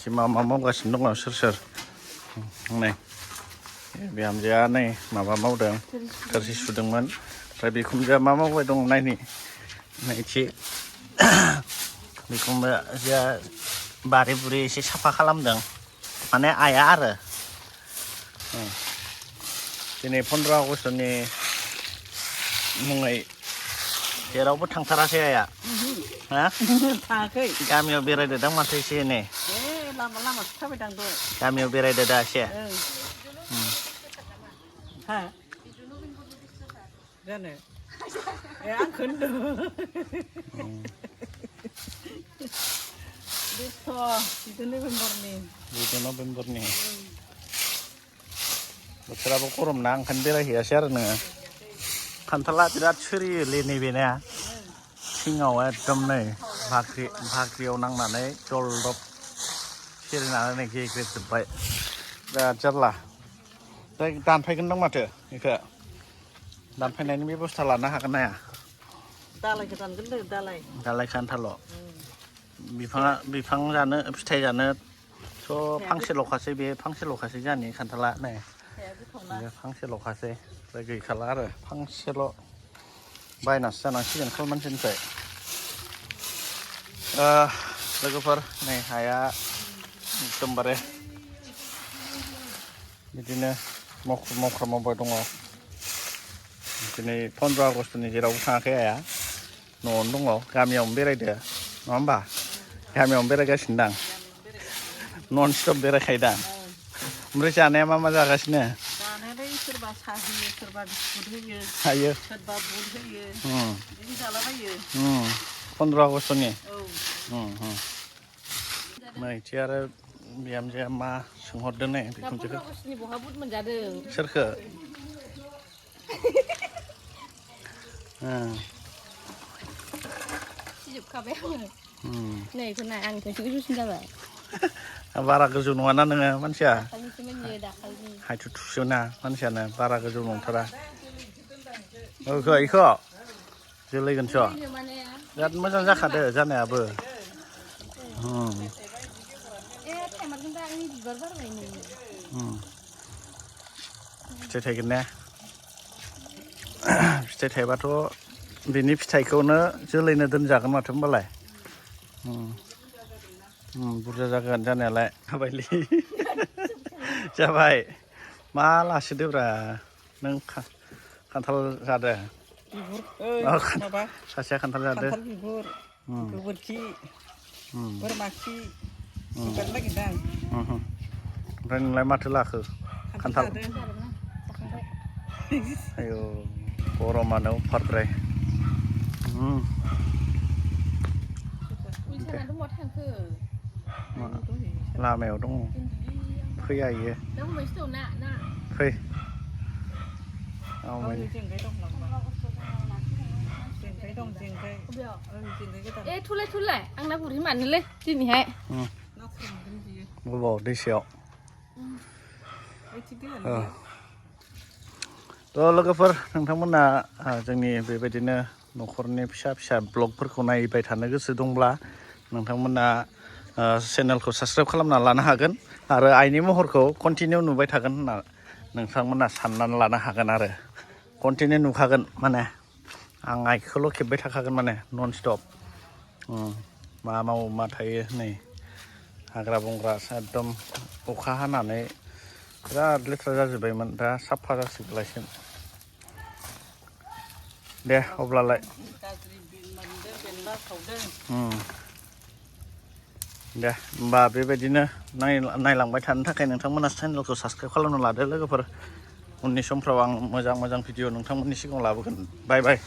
नायनोसै मा मावगासिनो दङ सोर नै बिहामजोआ नै माबा मावदों थोरसि सुदोंमोन ओमफ्राय बिखुनजोआ मा मावबाय दं नायनि एसे बिखुनजोआ बारि बुरि एसे साफा खालामदों माने आइआ आरो दिनै 15 आगस्टनि मुङै जेरावबो थांथारासै आइआ हा थाङाखै गामियाव बेरायदो दां माथो एसे एनै लामासो थाबायदां दहाय गामियाव बेरायदो दा एसे हा जानो आंखौ होनदों जिद' नभेम्बरनि बोथोराबो गरम ना ओंखायनो बेरायहैयासै आरो नोङो खान्थाला बिराद सोरियोलै नैबे ना सिङाव एकदम नै भाख्रियाव नांनानै दलदब सिरिनानै नै गेग्रेबजोब्बाय बिराद जारला दानफायगोन दां माथो बेखौ दानफायनायनि बेब'स्था लानो हागोन ना हाया दालायखौ दानगोन दालाय खान्थाल' बिफां जानो फिथाइ जानोथ' फांसेल'खासै बे फांसेल'खासै जानि खान्थाला नै बे फांसेल'खासै ओमफ्राय गैखाला आरो फांसेल' बायनासो जानांसिगोन खालमानसिनिफ्राय लोगोफोर नै हाया एकदमबारे बिदिनो मावख्रा मावबाय दङ दिनै 15 आगस्टनि जेरावबो थाङाखै आइया न'आवनो दङ गामियावनो बेरायदो नङा होमबा गामियावनो बेरायगासिनो दां नन स्टप बेरायखायो दां ओमफ्राय जानाया मा जागासिनो जानायालाय सोरबा साहा होयो सोरबा बिस्कुट होयो हायो सोरबा बुट होयो बिदि जालाबायो 15 आगस्टनि नैथि आरो बिहामजोआ मा सोंहरदों नै बिखुनजोखौ 15 आगस्टनि बहा बुट मोनजादों सोरखो सिजोबखाबाय आङो नै बेखौ नाय आं खनसे गोजौसिन जाबाय बारा गोजौ नङाना नोङो मानसिया दाखालिनि हायथु थुसोना मानसियानो बारा गोजौ नंथारा इखौ जोलैगोनस' बिराद मोजां जाखादो जानायाबो फिथाइ थायगोन ने फिथाइ थाइबाथ' बिनि फिथाइखौनो जोलैनो दोनजागोन माथो होनबालाय बुरजा जागोन जानायालाय जाबायलै जाबाय मा लासोदोब्रा नों खान्थाल जादो सासेया खान्थाल जादो बिगुर गोबोरखि बोरमा खि सुगारनो नागिरदां ओमफ्राय नोंलाय माथो लाखो खान्थाल आयौ गरमानो अभारद्राय लामायाव दङ फैया इयो फै थुलाय आंना गुरहै मानोलै दिनैहाय बबाव दैसायाव थ' लोगोफोर नोंथांमोना जोंनि बेबायदिनो न'खरनि फिसा ब्लगफोरखौ नायबाय थानो गोसो दंब्ला नोंथांमोना चेनेलखौ साबसक्राइब खालामना लानो हागोन आरो आइनि महरखौ कन्टिनिउ नुबाय थागोन होनना नोंथांमोना साननानै लानो हागोन आरो कन्टिनिउ नुखागोन माने आं आइखौल' खेबबाय थाखागोन माने नन स्टप मा मावो मा थायो नै हाग्रा बंग्रा एकदम अखा हानानै बिराद लेथ्रा जाजोब्बायमोन दा साफा जासिगोनलायसिगोन दे अब्लालाय दे होमबा बेबायदिनो नायलांबाय थानो थाखाय नोंथांमोना चेनेलखौ साबसक्राइब खालामना लादो लोगोफोर उननि समफ्राव आं मोजां भिडिअ नोंथांमोननि सिगाङाव लाबोगोन बाय